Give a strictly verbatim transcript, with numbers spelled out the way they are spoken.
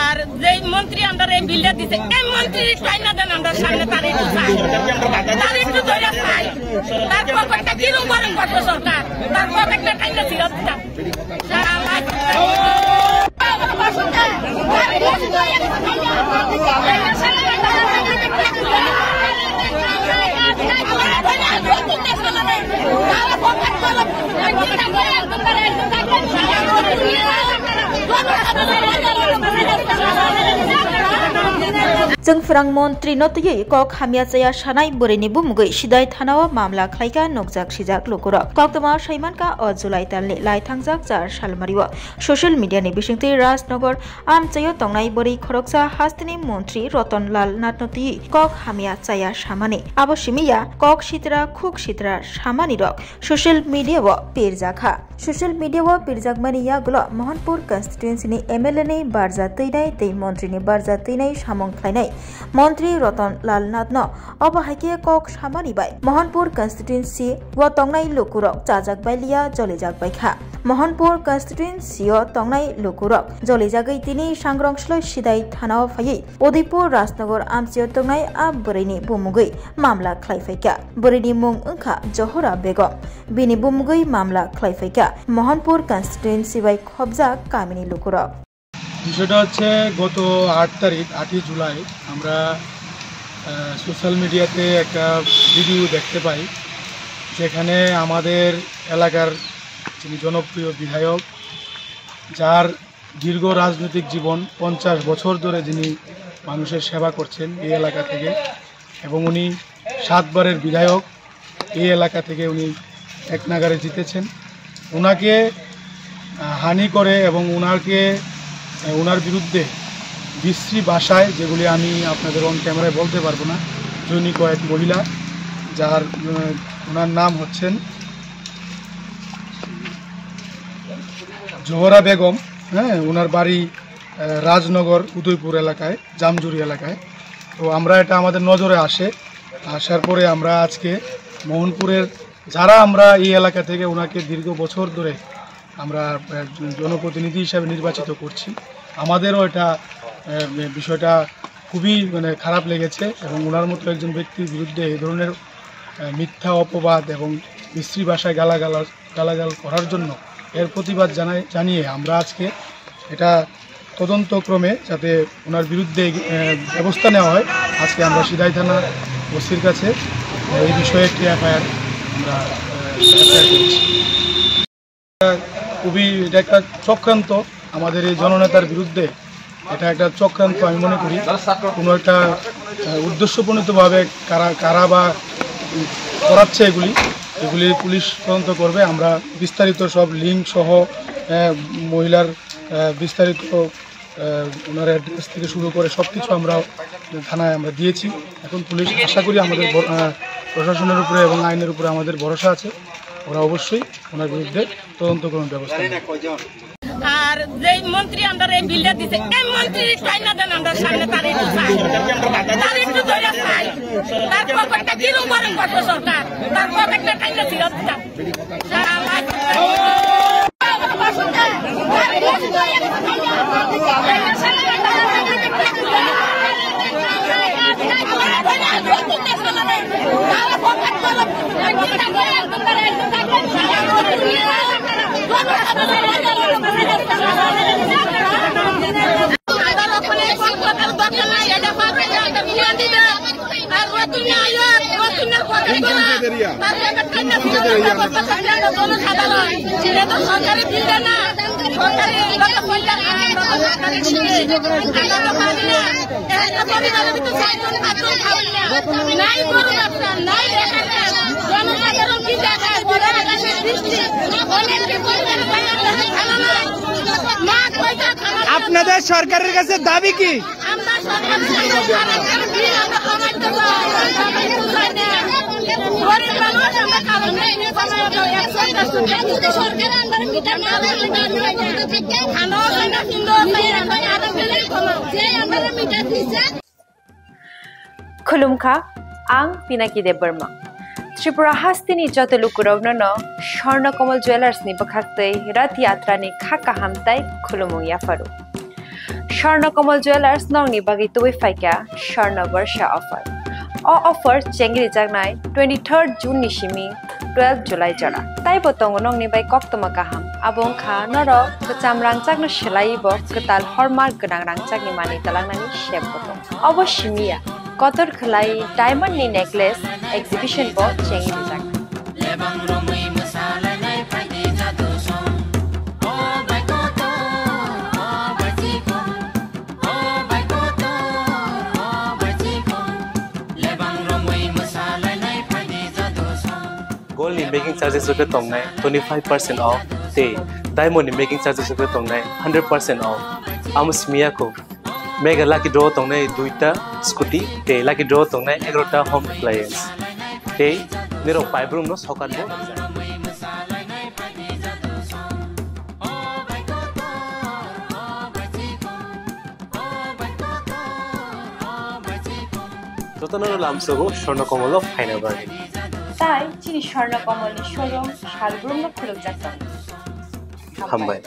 আর যেই মন্ত্রী আমরা এই বিলটা দিছে, এই মন্ত্রী চাই না দেন আমরা সামনে তার একটু চাই, তার একটু ধরে চাই। তার পকেটটা কিরম গরম করছে সরকার, তার পকেটটা টাইনা ফিরত দিতাম। Chwng phrang montri no twiwi kok hamya chaya sanai bwrwini bumugwi Sidai thanao mamla khlaika nukjak sijak lukurok. Koktwma saimankha o July talni lai thangjak char salmario social media ni bisingtwi Rajnagar amchaio tongnai bwrwi khoroksa hasteni montri Ratan Lal Nath no twiwi kok hamya chaya samani. Abo simiya kok sitra khuk sitra samani rok social media o pirjakha. Social media o pirjakmani yagulo Mohanpur constituency ni M L A ni barja twinai tei montri ni barja twinai samung khlainai montri Ratan Lal Nath no obo hai khe kok samani bai Mohanpur constituency o tongnai lukurok chajak bai liya, jolijak bai kha. Mohanpur constituency o tongnai lukurok jolijagwi tini sangrong sloi Sidai thanao phaiwi Udaipur Rajnagar amchaio tongnai a bwrwini bumugwi mamla khlai phaikha. Bwrwini mung wngkha Johora Begum. Bini bumugwi mamla khlai phaikha Mohanpur constituency bai khobjak kamini lukurok. বিষয়টা হচ্ছে গত আট তারিখ, আটই জুলাই, আমরা সোশ্যাল মিডিয়াতে একটা ভিডিও দেখতে পাই, যেখানে আমাদের এলাকার যিনি জনপ্রিয় বিধায়ক, যার দীর্ঘ রাজনৈতিক জীবন, পঞ্চাশ বছর ধরে যিনি মানুষের সেবা করছেন এই এলাকা থেকে, এবং উনি সাতবারের বিধায়ক, এই এলাকা থেকে উনি এক নাগাড়ে জিতেছেন। ওনাকে, আহ, হানি করে এবং ওনাকে, আহ, ওনার বিরুদ্ধে বিশ্রী ভাষায়, যেগুলি আমি আপনাদের অন ক্যামেরায় বলতে পারবো না, জৈনিক কয়েক মহিলা, যার, আহ, ওনার নাম হচ্ছেন জোহরা বেগম, হ্যাঁ, ওনার বাড়ি, আহ, রাজনগর উদয়পুর এলাকায়, জামজুরি এলাকায়। তো আমরা, এটা আমাদের নজরে আসে, আসার পরে আমরা আজকে মোহনপুরের যারা আমরা এই এলাকা থেকে ওনাকে দীর্ঘ বছর ধরে আমরা, আহ, জনপ্রতিনিধি হিসাবে নির্বাচিত করছি, আমাদেরও এটা, আহ, বিষয়টা খুবই, মানে, খারাপ লেগেছে এবং ওনার মতো একজন ব্যক্তির বিরুদ্ধে এই ধরনের, আহ, মিথ্যা অপবাদ এবং বিশ্রী ভাষায় গালাগালাজ গালাগাল করার জন্য, এর প্রতিবাদ জানাই, জানিয়ে আমরা আজকে এটা তদন্তক্রমে যাতে ওনার বিরুদ্ধে, আহ, ব্যবস্থা নেওয়া হয়, আজকে আমরা সিদাই থানা ওসির কাছে, আহ, এই বিষয়ে একটি এফআইআর আমরা, আহ, এফআইআর করেছি। খুবই, এটা একটা চক্রান্ত আমাদের এই জননেতার বিরুদ্ধে। এটা একটা চক্রান্ত আমি মনে করি। কোনো একটা, আহ, উদ্দেশ্যপ্রণোদিতভাবে কারা, কারা বা করাচ্ছে এগুলি, এগুলি পুলিশ তদন্ত করবে। আমরা বিস্তারিত সব লিঙ্ক সহ, আহ, মহিলার, আহ, বিস্তারিত, আহ, ওনার অ্যাড্রেস থেকে শুরু করে সব কিছু আমরা থানায় আমরা দিয়েছি। এখন পুলিশ, আশা করি আমাদের ভ-, আহ, প্রশাসনের উপরে এবং আইনের উপরে আমাদের ভরসা আছে, ওরা অবশ্যই ওনার বিরুদ্ধে তদন্ত গ্রহণ ব্যবস্থা নেবে। আর যেই মন্ত্রী আমরা এই বিলটা দিছে, এই মন্ত্রী টাইনা দেন আমরা সামনে তার একটু চাই, তার একটু ধরে চাই। তার পকেটটা কিরম গরম করছে সরকার, তার পকেটটা টাইনা ফিরত দিতাম। আপনাদের সরকারের কাছে দাবি কি? আমরা সরকারের কাছে দাবি, আমরা কামাইতে চাই, আমরা কামাইতে চাই না। গরিব মানুষ, আমরা কামাই না, কামাই না, একশো টাকা। সরকার আমরা মিটার না দিলে, আমরা খানাও খাই না, কিনতেও খাই না, আমরা আরো বেশি কমাও। যে আমরা মিটার দিচ্ছে, Khulumkha, ang Pinaki Debbarma. Tripura hasteni joto lukurokno no Swarna Kamal Jewellers ni bwkhaktwi Rath Yatra ni kha kaham tai khulumung yapharu. Swarna Kamal Jewelers nokni bagwi tubui phaikha Swarna Barsha offer. O offer chengri jaknai twenty-third June ni simi twelve July jora. Taibo tongo nokni bai koktwma kaham. Abo wngkha norok kwcham rangchakno swlaiwi bo kwtal hallmark gwnang rangchakni manwi twlangnani sep bo tongo. Obo simiya, kotor khwlai diamond ni necklace exhibition bo chengri jaknai. Lebang romwi mwsalainai phaidi jadu song. O bai kotor, o bai chikon. O bai kotor, o bai chikon. Lebang romwi mwsalainai phaidi jadu song. Gold ni making charges rok tongnai twenty-five percent off tei diamond ni making charges rok tongnai hundred percent off. Amo simiya ko. Mega lucky draw tongnai duita scooty tei lucky draw tongnai egarota home appliance. Tei nirok paibrumno sokat bo rijak. Jotono lamsogo Swarna Kamal o phaina bagwi. Tai chini Swarna Kamal ni showroom salbrumno khulukjak tongo. Hambai.